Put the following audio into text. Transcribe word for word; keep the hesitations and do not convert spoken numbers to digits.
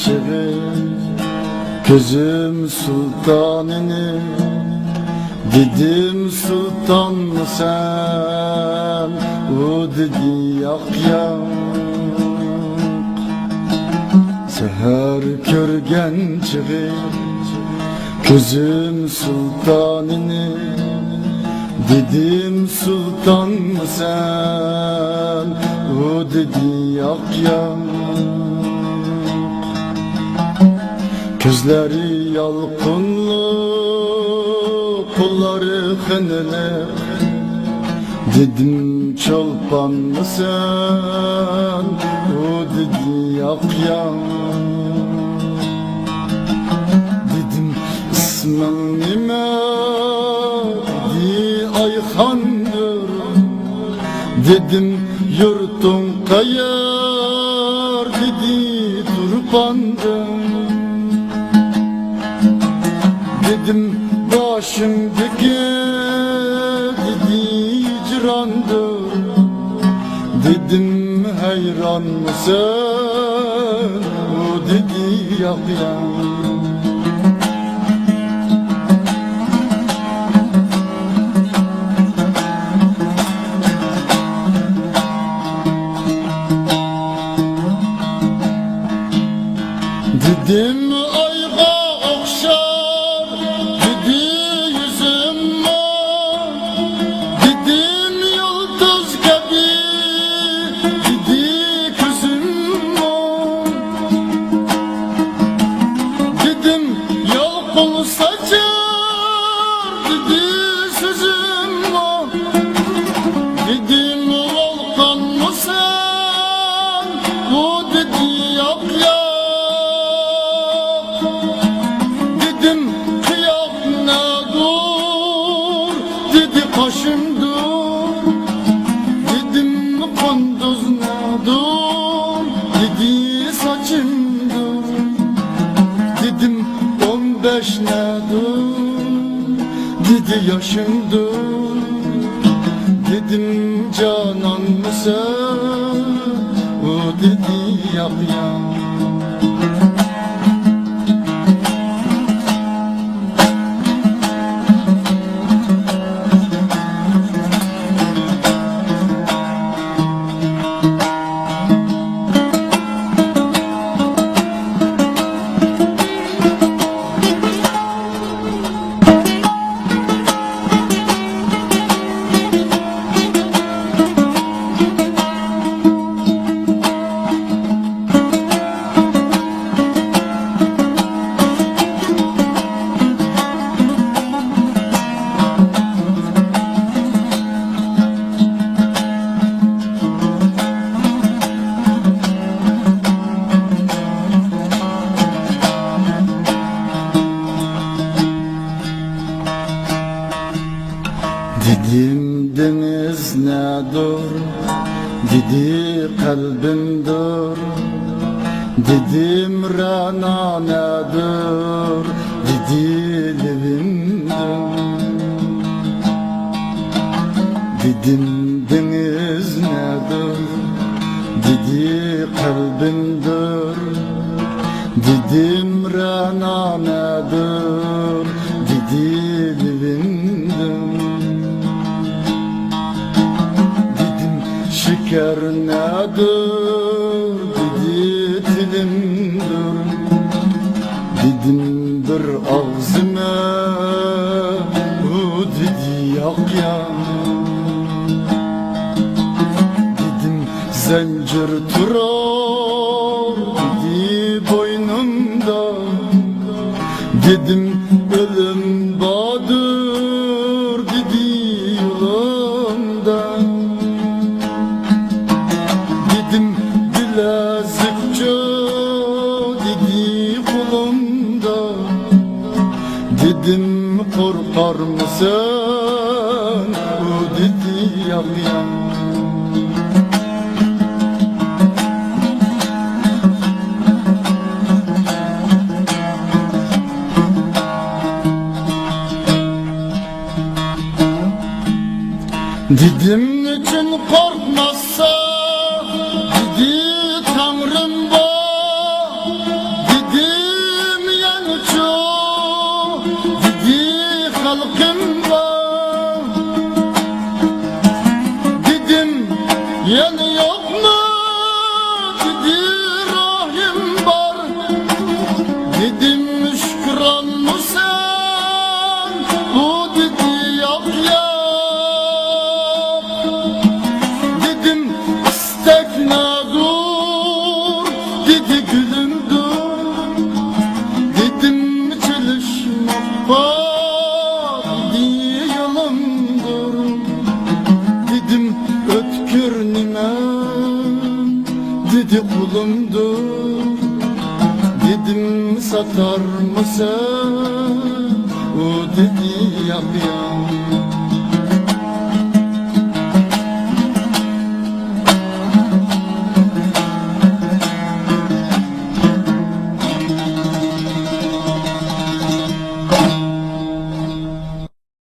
چېغى كۆزۈم سۇلتانىنى، دېدىم، سۇلتانمۇ سەن؟ ئۇ دېدى، ياق، ياق. سەھەر كۆرگەن چېغى كۆزۈم سۇلتانىنى، دېدىم، سۇلتانمۇ سەن؟ ئۇ دېدى، ياق، ياق. كۆزلىرى يالقۇنلۇق، قوللىرى خېنىلىق، دېدىم، چولپانمۇ سەن؟ ئۇ دېدى، ياق، ياق. دېدىم، ئىسمىڭ نېمە؟ دېدى، ئايخاندۇر. دېدىم، يۇرتۇڭ قەيەر؟ دېدى، تۇرپاندىن. دېدىم، باشىمدىكى، دېدى، ھىجراندۇر. دېدىم، ھەيرانمۇسەن؟ ئۇ دېدى، ياق، ياق. دېدىم، ئايغا ئوخشار، دېدى، يۈزۈممۇ. دېدىم، يۇلتۇز كەبى، دېدى، كۆزۈممۇ. دېدىم، يالقۇن ساچار، دېدى، سۆزۈممۇ. دېدىم، ۋولقانمۇسەن؟ ئۇ دېدى، ياق، ياق. دېدىم، قىياق نەدۇر؟ دېدى، قاشىمدۇر. دېدىم، قۇندۇز نەدۇر؟ دېدى، ساچىمدۇر. دېدىم، ئون بەش نەدۇر؟ دېدى، ياشىمدۇر. دېدىم، جانانمۇسەن؟ ئۇ دېدى، ياق، ياق. دېدىم، دېڭىز نەدۇر؟ دېدى، قەلبىمدۇر. دېدىم، رەنا نەدۇر؟ دېدى، لېۋىمدۇر. دېدىم، دېڭىز نەدۇر؟ دېدى، قەلبىمدۇر. دېدىم، رەنا نەدۇر؟ دېدى، لېۋىمدۇر. دېدىم، شېكەر نەدۇر؟ دېدى، تىلىمدۇر. دېدىم، بىر ئاغزىمە، ئۇ دېدى، ياق، ياق. دېدىم، زەنجىر تۇرار، دېدى، بوينۇمدا. دېدىم، ئۆلۈم باردۇر، دېدى، يولۇمدا. دېدىم، بىلەزىكچۇ؟ دېدى، قولۇمدا. دېدىم، قورقارمىسەن؟ ئۇ دېدى، ياق، ياق. دېدىم، نېچۈن قورقماسسەن؟ دېدى، تەڭرىم بار. كىم بار؟ دېدىم، يەنە يوقمۇ؟ دېدى، روھىم بار. دېدىم، شۈكرانمۇسەن؟ ئۇ دېدى، ياق، ياق. دېدىم، ئىستەك نەدۇر؟ دېدى، گۈلۈمدۇر. دېدىم، چېلىشماققا، دېدى، يولۇمدۇر. دېدىم، ئۆتكۈر نېمە؟ دېدى، قۇلۇمدۇر. دېدىم، ساتارمۇسەن؟ ئۇ دېدى، ياق، ياق.